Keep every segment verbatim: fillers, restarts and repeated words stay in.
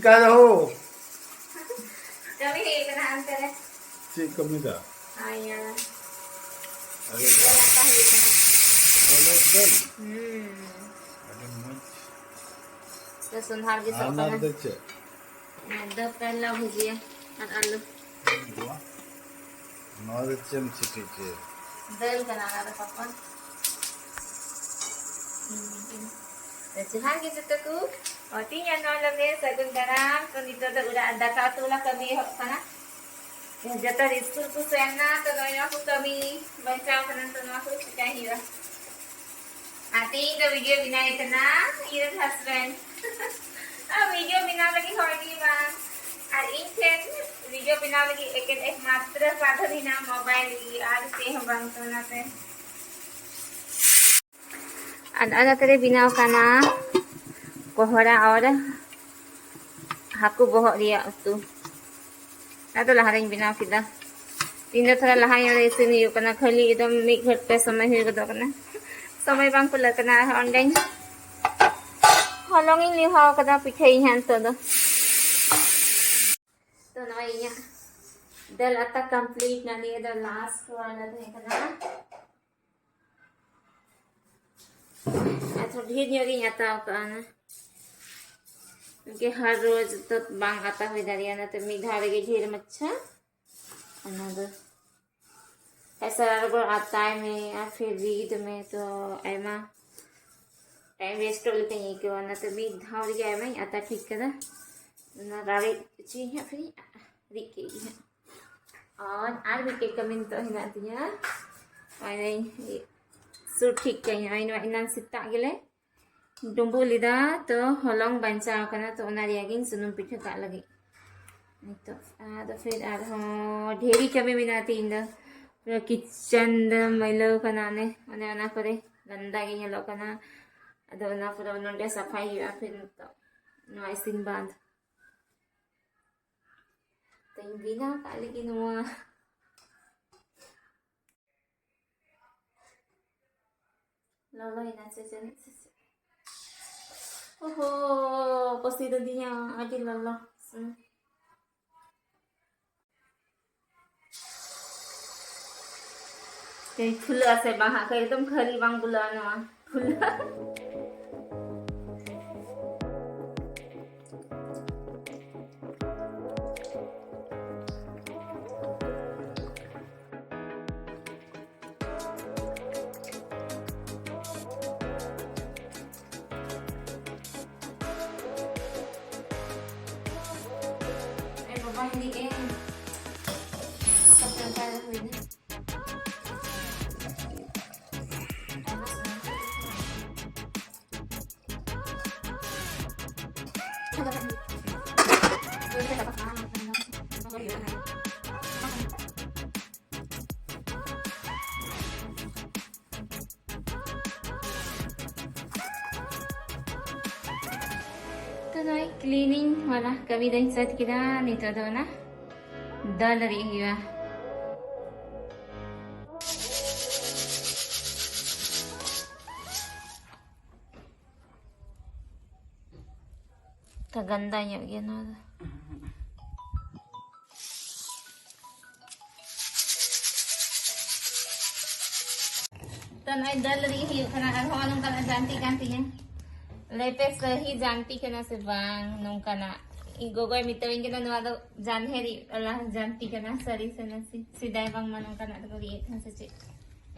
ᱠᱟᱨᱚ᱾ ᱠᱟᱹᱢᱤ ᱦᱩᱭᱩᱜ ᱠᱟᱱᱟ ᱦᱟᱱᱛᱮ ᱨᱮ᱾ ᱪᱮᱫ ᱠᱟᱹᱢᱤ ᱫᱟ? ᱟᱭᱟ᱾ ᱟᱨᱮ ᱫᱟᱜ ᱦᱟᱛᱟᱣ ᱦᱩᱭᱩᱜ ᱠᱟᱱᱟ᱾ ᱚᱸᱰᱮ ᱫᱟᱹᱞ? ᱦᱩᱸ᱾ ᱟᱹᱰᱤ ᱢᱚᱡᱽ᱾ ᱨᱟᱹᱥᱩᱱ ᱦᱟᱨ ᱜᱮ ᱥᱚᱜ ᱟᱨ ᱱᱚᱣᱟ ᱠᱟᱱᱟ᱾ ᱫᱚ ᱪᱮᱫ? ᱱᱚᱣᱟ ᱫᱚ ᱠᱟᱨᱞᱟ ᱵᱷᱩᱡᱤᱭᱟ ᱟᱨ ᱟᱹᱞᱩ᱾ ᱵᱟᱦ᱾ ᱱᱚᱣᱟ ᱫᱚ ᱪᱮᱫ ᱮᱢ ᱥᱤᱯᱤ ᱦᱚᱪᱚᱭᱟ? ᱫᱟᱹᱞ ᱠᱟᱱᱟ ᱚᱱᱟ ᱫᱚ ᱯᱟᱯᱟ᱾ ᱦᱩᱸ᱾ ᱡᱚᱦᱟᱨ ᱜᱮ ᱡᱚᱛᱚ ᱠᱚ᱾ ᱚ, ᱛᱤᱦᱤᱧᱟᱜ ᱱᱚᱣᱟ ᱞᱟᱜᱽᱲᱮ ᱥᱟᱹᱜᱩᱱ ᱫᱟᱨᱟᱢ᱾ ᱛᱚ, ᱱᱤᱛᱚᱜ ᱫᱚ ᱚᱲᱟᱜ ᱫᱟᱠᱟ ᱩᱛᱩ ᱞᱟ ᱠᱟᱹᱢᱤ ᱮᱦᱚᱵ ᱠᱟᱱᱟ᱾ ᱡᱚᱛᱚ ᱥᱠᱩᱞ ᱠᱚ ᱥᱮᱱ ᱱᱟ, ᱛᱚ ᱱᱚᱜᱼᱚᱭ ᱱᱚᱣᱟ ᱠᱚ ᱠᱟᱹᱢᱤ ᱵᱟᱧᱪᱟᱣ ᱠᱟᱱᱟ, ᱛᱚ ᱱᱚᱣᱟ ᱠᱚ ᱪᱤᱠᱟᱭ ᱦᱩᱭᱩᱜᱼᱟ᱾ ᱟᱨ ᱛᱤᱦᱤᱧ ᱫᱚ video ᱵᱮᱱᱟᱣ ᱠᱟᱱᱟ ᱤᱧ ᱨᱮᱱ husband᱾ ᱟᱨ video ᱵᱮᱱᱟᱣ ᱞᱟᱹᱜᱤᱫ ᱦᱚᱲ ᱜᱮ ᱵᱟᱝ᱾ ᱟᱨ ᱤᱧ ᱴᱷᱮᱱ video ᱵᱮᱱᱟᱣ ᱞᱟᱹᱜᱤᱫ ᱮᱠᱮᱱ ᱮᱠᱢᱟᱛᱨᱚ ᱥᱟᱫᱷᱚᱱ ᱦᱮᱱᱟᱜᱼᱟ mobile ᱜᱮ, ᱟᱨ ᱪᱮᱫ ᱦᱚᱸ ᱵᱟᱝ᱾ ᱛᱚ ᱚᱱᱟᱛᱮ ᱟᱨ ᱚᱱᱟ ᱛᱮᱨᱮ ᱵᱮᱱᱟᱣ ᱠᱟᱱᱟ ᱠᱚᱦᱚᱲᱟ ᱟᱨ ᱦᱟᱹᱠᱩ ᱵᱚᱦᱚᱜ ᱨᱮᱭᱟᱜ ᱩᱛᱩ᱾ ᱟᱫᱚ ᱞᱟᱦᱟ ᱨᱮᱧ ᱵᱮᱱᱟᱣ ᱠᱮᱫᱟ᱾ ᱛᱤᱦᱤᱧ ᱫᱚ ᱛᱷᱚᱲᱟ ᱞᱟᱦᱟ ᱧᱚᱜ ᱨᱮ ᱤᱥᱤᱱ ᱦᱩᱭᱩᱜ ᱠᱟᱱᱟ, ᱠᱷᱟᱹᱞᱤ ᱮᱠᱫᱚᱢ ᱢᱤᱫ ᱜᱷᱟᱹᱲᱤᱡ ᱛᱮ ᱥᱚᱢᱚᱭ ᱦᱩᱭ ᱜᱚᱫᱚᱜ ᱠᱟᱱᱟ᱾ ᱥᱚᱢᱚᱭ ᱵᱟᱝ ᱠᱩᱞᱟᱹᱜ ᱠᱟᱱᱟ᱾ ᱟᱨ ᱚᱸᱰᱮᱧ ᱦᱚᱞᱚᱝ ᱤᱧ ᱞᱮᱣᱦᱟᱣ ᱠᱟᱫᱟ, ᱯᱤᱴᱷᱟᱹᱭᱟᱹᱧ ᱦᱟᱸᱜ ᱱᱤᱛᱚᱜ ᱫᱚ᱾ ᱛᱚ ᱱᱚᱜᱼᱚᱭ ᱤᱧᱟᱹᱜ ᱫᱟᱹᱞ ᱟᱛᱟ complete ᱱᱟ, ᱱᱤᱭᱟᱹ ᱫᱚ last ᱣᱟᱞᱟ ᱛᱟᱦᱮᱸ ᱠᱟᱱᱟ᱾ ᱟᱨ ᱛᱷᱚᱲᱟ ᱰᱷᱮᱨ ᱧᱚᱜ ᱜᱤᱧ ᱟᱛᱟᱣ ᱠᱟᱜᱼᱟ ᱚᱱᱟ᱾ ᱤᱱᱠᱟᱹ ᱦᱟᱨ ᱨᱳᱡᱽ ᱫᱚ ᱵᱟᱝ ᱟᱛᱟ ᱦᱩᱭ ᱫᱟᱲᱮᱭᱟᱜᱼᱟ, ᱚᱱᱟᱛᱮ ᱢᱤᱫ ᱫᱷᱟᱣ ᱨᱮᱜᱮ ᱰᱷᱮᱨ ᱢᱟᱪᱷᱟ᱾ ᱚᱱᱟ ᱫᱚ ᱮᱥᱟᱨᱟ ᱨᱮ ᱟᱛᱟᱭ ᱢᱮ ᱟᱨ ᱯᱷᱤᱨ ᱨᱤᱫ ᱢᱮ, ᱛᱚ ᱟᱭᱢᱟ time waste ᱚᱜ ᱞᱮᱠᱟᱧ ᱟᱹᱭᱠᱟᱹᱣᱟ, ᱚᱱᱟᱛᱮ ᱢᱤᱫ ᱫᱷᱟᱣ ᱨᱮᱜᱮ ᱟᱭᱢᱟᱧ ᱟᱛᱟ ᱴᱷᱤᱠ ᱠᱟᱫᱟ᱾ ᱚᱱᱟ ᱨᱟᱲᱮᱡ ᱦᱚᱪᱚᱭᱟᱹᱧ ᱦᱟᱸᱜ, ᱯᱷᱤᱨ ᱨᱤᱫ ᱠᱮᱫ ᱜᱮ ᱦᱟᱸᱜ᱾ ᱟᱨ, ᱟᱨ ᱢᱤᱫᱴᱮᱡ ᱠᱟᱹᱢᱤ ᱱᱤᱛᱚᱜ ᱦᱮᱱᱟᱜ ᱛᱤᱧᱟᱹ᱾ ᱱᱚᱜᱼᱚᱭ ᱱᱚᱣᱟᱧ ᱥᱩᱨ ᱴᱷᱤᱠ ᱠᱟᱜ ᱟᱹᱧ᱾ ᱱᱚᱜᱼᱚᱭ ᱱᱚᱣᱟ ᱮᱱᱟᱝ ᱥᱮᱛᱟᱜ ᱜᱮᱞᱮ ᱰᱩᱸᱵᱩᱜ ᱞᱮᱫᱟ, ᱛᱚ ᱦᱚᱞᱚᱝ ᱵᱟᱧᱪᱟᱣ ᱠᱟᱱᱟ, ᱛᱚ ᱚᱱᱟ ᱨᱮᱭᱟᱜ ᱜᱤᱧ ᱥᱩᱱᱩᱢ ᱯᱤᱴᱷᱟᱹ ᱠᱟᱜ ᱞᱟᱹᱜᱤᱫ᱾ ᱱᱤᱛᱚᱜ ᱟᱫᱚ ᱯᱷᱤᱨ ᱟᱨᱦᱚᱸ ᱰᱷᱮᱨ ᱜᱮ ᱠᱟᱹᱢᱤ ᱢᱮᱱᱟᱜᱼᱟ ᱛᱤᱦᱤᱧ ᱫᱚ᱾ ᱯᱩᱨᱟᱹ kitchen ᱫᱚ ᱢᱟᱹᱭᱞᱟᱹᱣ ᱠᱟᱱᱟ, ᱚᱱᱮ, ᱚᱱᱮ ᱚᱱᱟ ᱠᱚᱨᱮ ᱜᱟᱱᱫᱟ ᱜᱮ ᱧᱮᱞᱚᱜ ᱠᱟᱱᱟ᱾ ᱟᱫᱚ ᱚᱱᱟ ᱯᱚᱨᱮ ᱱᱚᱰᱮ ᱥᱟᱯᱷᱟᱭ ᱦᱩᱭᱩᱜᱼᱟ ᱯᱷᱤᱨ ᱱᱤᱛᱚᱜ ᱱᱚᱣᱟ ᱤᱥᱤᱱ ᱵᱟᱫ᱾ ᱛᱚᱧ ᱵᱮᱱᱟᱣ ᱠᱟᱜ ᱞᱟᱹᱜᱤᱫ ᱱᱚᱣᱟ᱾ ᱞᱚᱞᱚᱭᱮᱱᱟ ᱥᱮ ᱪᱮᱫ? ᱚᱦᱚ, ᱯᱟᱹᱥᱤᱨ ᱟᱹᱫᱤᱧᱟ, ᱟᱹᱰᱤ ᱞᱚᱞᱚ᱾ ᱦᱩᱸ᱾ ᱛᱮ ᱯᱷᱩᱞᱟᱹᱜᱼᱟ ᱥᱮ ᱵᱟᱝ ᱦᱟᱸᱜ, ᱮᱠᱫᱚᱢ ᱠᱷᱟᱹᱞᱤ ᱵᱟᱝ ᱵᱩᱞᱟᱹᱜᱼᱟ ᱱᱚᱣᱟ᱾ ᱯᱷᱩᱞᱟᱹᱜᱼᱟ᱾ ᱮ ᱵᱟᱵᱟ, ᱦᱤᱲᱤᱡ ᱮᱱ᱾ ᱥᱟᱯᱲᱟᱣ ᱠᱟᱜ ᱦᱩᱭᱱᱟ᱾ ᱛᱚ ᱱᱚᱜᱼᱚᱭ cleaning ᱣᱟᱞᱟ ᱠᱟᱹᱢᱤ ᱫᱚᱧ ᱥᱟᱹᱛ ᱠᱮᱫᱟ᱾ ᱱᱤᱛᱚᱜ ᱫᱚ ᱚᱱᱟ ᱫᱟᱹᱞ ᱨᱤᱫ ᱦᱩᱭᱩᱜᱼᱟ᱾ ᱛᱚ ᱜᱟᱱᱫᱟ ᱧᱚᱜ ᱜᱮᱭᱟ ᱱᱚᱣᱟ ᱫᱚ᱾ ᱛᱚ ᱱᱚᱜᱼᱚᱭ ᱫᱟᱹᱞ ᱨᱤᱫ ᱦᱩᱭᱩᱜ ᱠᱟᱱᱟ ᱟᱨ ᱦᱚᱸᱜᱼᱚ ᱱᱚᱝᱠᱟᱱᱟᱜ ᱡᱟᱱᱛᱤ ᱠᱟᱱ ᱛᱤᱧᱟᱹ᱾ ᱞᱮᱯᱮ ᱥᱟᱹᱦᱤ ᱡᱟᱱᱛᱤ ᱠᱟᱱᱟ ᱥᱮ ᱵᱟᱝ ᱱᱚᱝᱠᱟᱱᱟᱜ? ᱤᱧ ᱜᱚᱜᱚᱭ ᱢᱮᱛᱟᱣᱤᱧ ᱠᱟᱱᱟ ᱱᱚᱣᱟ ᱫᱚ ᱡᱟᱱᱦᱮ ᱨᱤᱫ ᱟᱞᱟ ᱡᱟᱱᱛᱤ ᱠᱟᱱᱟ, ᱥᱟᱹᱨᱤ ᱥᱮ ᱱᱟᱥᱮ? ᱥᱮᱫᱟᱭ ᱵᱟᱝᱢᱟ ᱱᱚᱝᱠᱟᱱᱟᱜ ᱫᱚᱠᱚ ᱨᱤᱫ ᱮᱫ ᱛᱟᱦᱮᱸ ᱥᱮ ᱪᱮᱫ?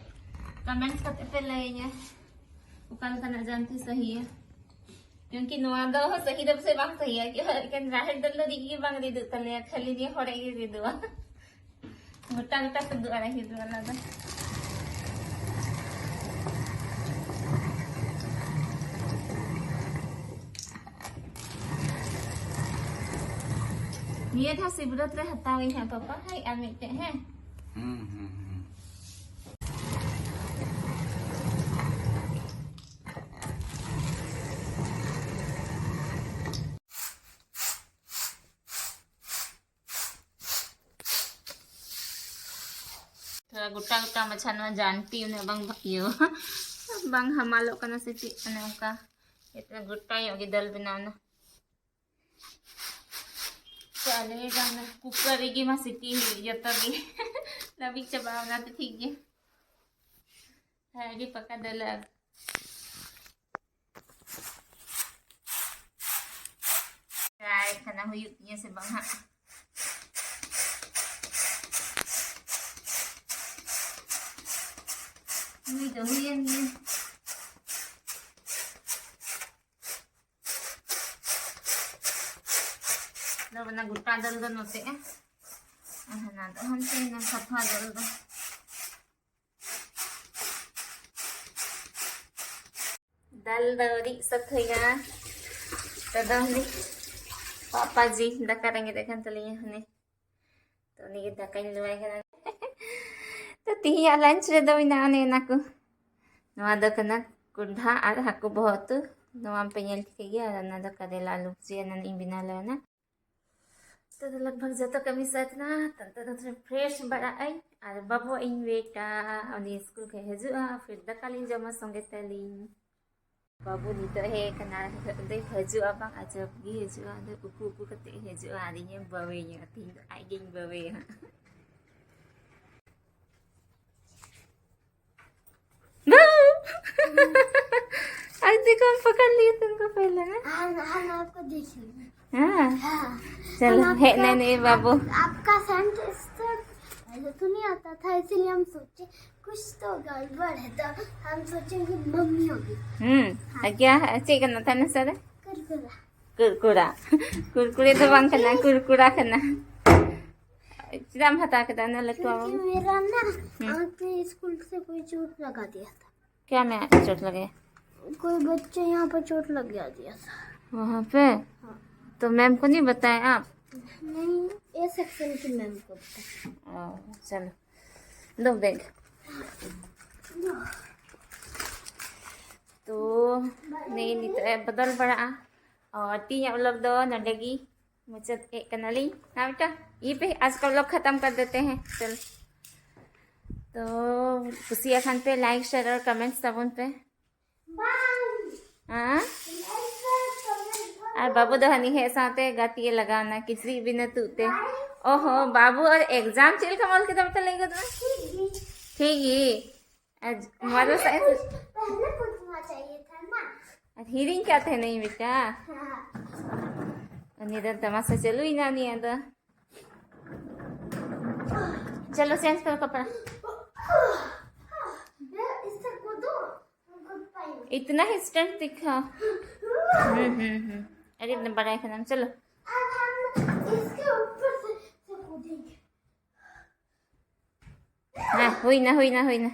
Comment ᱠᱟᱛᱮ ᱯᱮ ᱞᱟᱹᱭᱟᱹᱧᱟ ᱚᱠᱟ ᱞᱮᱠᱟᱱᱟᱜ ᱡᱟᱱᱛᱤ ᱥᱟᱹᱦᱤᱭᱟ᱾ ᱠᱤᱭᱩᱸᱠᱤ ᱱᱚᱣᱟ ᱫᱚ ᱥᱟᱹᱦᱤ ᱫᱚ ᱯᱟᱥᱮ ᱵᱟᱝ ᱥᱟᱹᱦᱤᱭᱟ, ᱮᱠᱮᱱ ᱨᱟᱦᱮᱲ ᱫᱟᱹᱞ ᱫᱚ ᱨᱤᱫ ᱜᱮ ᱵᱟᱝ ᱨᱤᱫᱚᱜ ᱛᱟᱞᱮᱭᱟ, ᱠᱷᱟᱹᱞᱤ ᱱᱤᱭᱟᱹ ᱦᱚᱲᱮᱡ ᱜᱮ ᱨᱤᱫᱚᱜᱼᱟ᱾ ᱜᱚᱴᱟ ᱜᱚᱴᱟ ᱛᱩᱫᱩᱜᱼᱟ ᱨᱟᱦᱮᱲ ᱫᱟᱹᱞ ᱫᱚ᱾ ᱱᱤᱭᱟᱹ ᱫᱷᱟᱣ ᱥᱤᱵᱨᱟᱛ ᱨᱮ ᱦᱟᱛᱟᱣ ᱤᱧ ᱦᱟᱸᱜ ᱯᱟᱯᱟ, ᱦᱟᱭ ᱟᱨ ᱢᱤᱫᱴᱮᱡ, ᱦᱮᱸ? ᱦᱩᱸ, ᱦᱩᱸ, ᱦᱩᱸ᱾ ᱛᱷᱚᱲᱟ ᱜᱚᱴᱟ ᱜᱚᱴᱟ ᱢᱟᱪᱷᱟ ᱱᱚᱣᱟ ᱡᱟᱱᱛᱤ ᱩᱱᱟᱹᱜ ᱵᱟᱝ ᱤᱭᱟᱹ, ᱵᱟᱝ ᱦᱟᱢᱟᱞᱚᱜ ᱠᱟᱱᱟ ᱥᱮ ᱪᱮᱫ, ᱚᱱᱮ ᱚᱱᱠᱟ᱾ ᱤᱛᱱᱟ ᱜᱚᱴᱟ ᱧᱚᱜ ᱜᱮ ᱫᱟᱹᱞ ᱵᱮᱱᱟᱣ ᱮᱱᱟ᱾ ᱪᱟᱞᱮᱜᱟ ᱱᱟ, ᱠᱩᱠᱟᱨ ᱨᱮᱜᱮ ᱢᱟ ᱥᱤᱴᱤ ᱦᱩᱭᱩᱜ ᱡᱚᱛᱚ ᱜᱮ᱾ ᱞᱟᱹᱵᱤᱫ ᱪᱟᱵᱟᱣ ᱚᱱᱟᱛᱮ ᱴᱷᱤᱠ ᱜᱮ᱾ ᱦᱮᱸ, ᱟᱹᱰᱤ ᱯᱟᱠᱟ ᱫᱟᱹᱞ ᱟᱨ ᱴᱨᱟᱭ ᱠᱷᱟᱱᱟ ᱦᱩᱭᱩᱜ ᱛᱤᱧᱟ ᱥᱮ ᱵᱟᱝ ᱦᱟᱸᱜ᱾ ᱦᱩᱭ ᱫᱚ ᱦᱩᱭᱮᱱ ᱜᱮ᱾ ᱫᱚ ᱚᱱᱟ ᱜᱚᱴᱟ ᱫᱟᱹᱞ ᱫᱚ ᱱᱚᱛᱮ, ᱟᱨ ᱦᱟᱱᱟ ᱫᱚ ᱦᱟᱱᱛᱮ ᱚᱱᱟ ᱥᱟᱯᱷᱟ ᱫᱟᱹᱞ ᱫᱚ᱾ ᱫᱟᱹᱞ ᱫᱚ ᱨᱤᱫ ᱥᱟᱹᱛ ᱦᱩᱭᱱᱟ᱾ ᱛᱚ ᱫᱚ ᱦᱟᱱᱮ ᱯᱟᱯᱟ ᱡᱤ ᱫᱟᱠᱟ ᱨᱮᱸᱜᱮᱡ ᱠᱟᱱ ᱛᱟᱹᱞᱤᱧᱟ ᱦᱟᱱᱮ᱾ ᱛᱚ ᱩᱱᱤᱜᱮ ᱫᱟᱠᱟᱧ ᱞᱩᱣᱟᱭ ᱠᱟᱱᱟ᱾ ᱛᱚ ᱛᱤᱦᱤᱧᱟᱜ ᱞᱟᱧᱪ ᱨᱮᱫᱚ ᱢᱮᱱᱟᱜᱼᱟ ᱚᱱᱮ ᱚᱱᱟ ᱠᱚ᱾ ᱱᱚᱣᱟ ᱫᱚ ᱠᱟᱱᱟ ᱠᱚᱸᱰᱷᱟ ᱟᱨ ᱦᱟᱹᱠᱩ ᱵᱚᱦᱚᱜ ᱩᱛᱩ᱾ ᱱᱚᱣᱟ ᱯᱮ ᱧᱮᱞ ᱴᱷᱤᱠᱟᱹ ᱜᱮᱭᱟ, ᱟᱨ ᱚᱱᱟ ᱫᱚ ᱠᱟᱨᱮᱞᱟ ᱟᱞᱩ ᱵᱷᱩᱡᱤᱭᱟ, ᱚᱱᱟ ᱤᱧ ᱵᱮᱱᱟᱣ ᱞᱮᱣᱟ᱾ ᱛᱚ ᱫᱚ ᱞᱟᱜᱽ ᱵᱷᱟᱜᱽ ᱡᱚᱛᱚ ᱠᱟᱹᱢᱤ ᱥᱟᱹᱛ ᱮᱱᱟ᱾ ᱛᱚ ᱱᱤᱛᱚᱜ ᱫᱚ ᱛᱷᱚᱲᱟ ᱯᱷᱨᱮᱥ ᱵᱟᱲᱟᱜ ᱟᱹᱧ ᱟᱨ ᱵᱟᱹᱵᱩ ᱤᱧ ᱣᱮᱴᱟ᱾ ᱩᱱᱤ ᱥᱠᱩᱞ ᱠᱷᱚᱱ ᱦᱤᱡᱩᱜᱼᱟ, ᱯᱷᱤᱨ ᱫᱟᱠᱟ ᱞᱤᱧ ᱡᱚᱢᱟ ᱥᱚᱸᱜᱮ ᱛᱟᱹᱞᱤᱧ᱾ ᱵᱟᱹᱵᱩ ᱱᱤᱛᱚᱜ ᱦᱮᱡ ᱠᱟᱱᱟ, ᱫᱚᱭ ᱦᱤᱡᱩᱜᱼᱟ ᱵᱟᱝ, ᱟᱡᱚᱵ ᱜᱮ ᱦᱤᱡᱩᱜᱼᱟ᱾ ᱟᱫᱚ ᱩᱠᱩ ᱩᱠᱩ ᱠᱟᱛᱮ ᱦᱤᱡᱩᱜᱼᱟ ᱟᱨ ᱤᱧᱮ ᱵᱟᱹᱣᱮᱧᱟ᱾ ᱛᱤᱦᱤᱧ ᱫᱚ ᱟᱡ ᱜᱮᱧ ᱵᱟᱹᱣᱮᱭᱟ ᱦᱟᱸᱜ᱾ बाबू! आज देखो, हम पकड़ लिए तुमको पहले ना। हम हम आपको देख लिए। हाँ। हाँ। चलो, हम आपका है नहीं, नहीं, बाबू। आप, आपका सेंट इस तरह पहले तो नहीं आता था, इसीलिए हम सोचे कुछ तो गड़बड़ है, तो हम सोचेंगे मम्मी होगी। हम्म। हाँ। क्या है? चेक करना था ना सर। कुरकुरा। कुरकुरा। कुरकुरे तो बंग करना, कुरकुरा करना। ᱪᱮᱫᱟᱜ ᱮᱢ ᱦᱟᱛᱟᱣ ᱠᱮᱫᱟ ᱩᱱᱟᱹᱜ ᱞᱟᱹᱴᱩ ᱟᱢ? क्योंकि मेरा ना हम्म। आँख में स्कूल से कोई चोट लगा दिया था। क्या में चोट लगे? कोई बच्चे यहाँ पर चोट लग गया दिया था। वहाँ पे? हाँ। तो मैम को नहीं बताया आप? नहीं, ए सेक्शन की मैम को बताया। ओ, चलो, दो बैग। तो नहीं, नहीं तो ए, बदल पड़ा। और तीन आप लोग दो नडगी मुझे एक कनाली। हाँ बेटा, ये पे आज का व्लॉग खत्म कर देते हैं। चल, तो कुसिया खान पे लाइक, शेयर और कमेंट्स तबन पे। बाय। ᱦᱮᱸ? ᱟᱨ ᱵᱟᱹᱵᱩ ᱫᱚ ᱦᱟᱹᱱᱤ ᱦᱮᱡ ᱥᱟᱶᱛᱮ ᱜᱟᱛᱮᱜ ᱮ ᱞᱟᱜᱟᱣᱱᱟ ᱠᱤᱪᱨᱤᱡ ᱵᱤᱱᱟᱹ ᱛᱩᱫ ᱛᱮ᱾ ᱚᱦᱚ ᱵᱟᱹᱵᱩ, ᱟᱨ ᱮᱠᱡᱟᱢ ᱪᱮᱫ ᱞᱮᱠᱟᱢ ᱚᱞ ᱠᱮᱫᱟ ᱢᱤᱫᱴᱟᱝ ᱞᱟᱹᱭ ᱜᱚᱫ ᱢᱮ᱾ ᱴᱷᱤᱠ ᱜᱮ᱾ ᱟᱨ ᱢᱚᱨᱟᱞ ᱥᱟᱭᱮᱱᱥ ᱟᱨ ᱦᱤᱲᱤᱧ ᱠᱟᱜ ᱛᱟᱦᱮᱱᱟᱹᱧ ᱵᱮᱴᱟ᱾ ᱩᱱᱤ ᱫᱚ ᱛᱟᱢᱟᱥᱟ ᱪᱟᱹᱞᱩᱭᱮᱱᱟ ᱩᱱᱤᱭᱟᱜ ᱫᱚ᱾ चलो चेंज करो कपड़ा। इतना ही स्टंट दिखा। हम्म हम्म हम्म। अरे अपने बड़ा खाना में चलो। हाँ, हुई ना, हुई ना, हुई ना।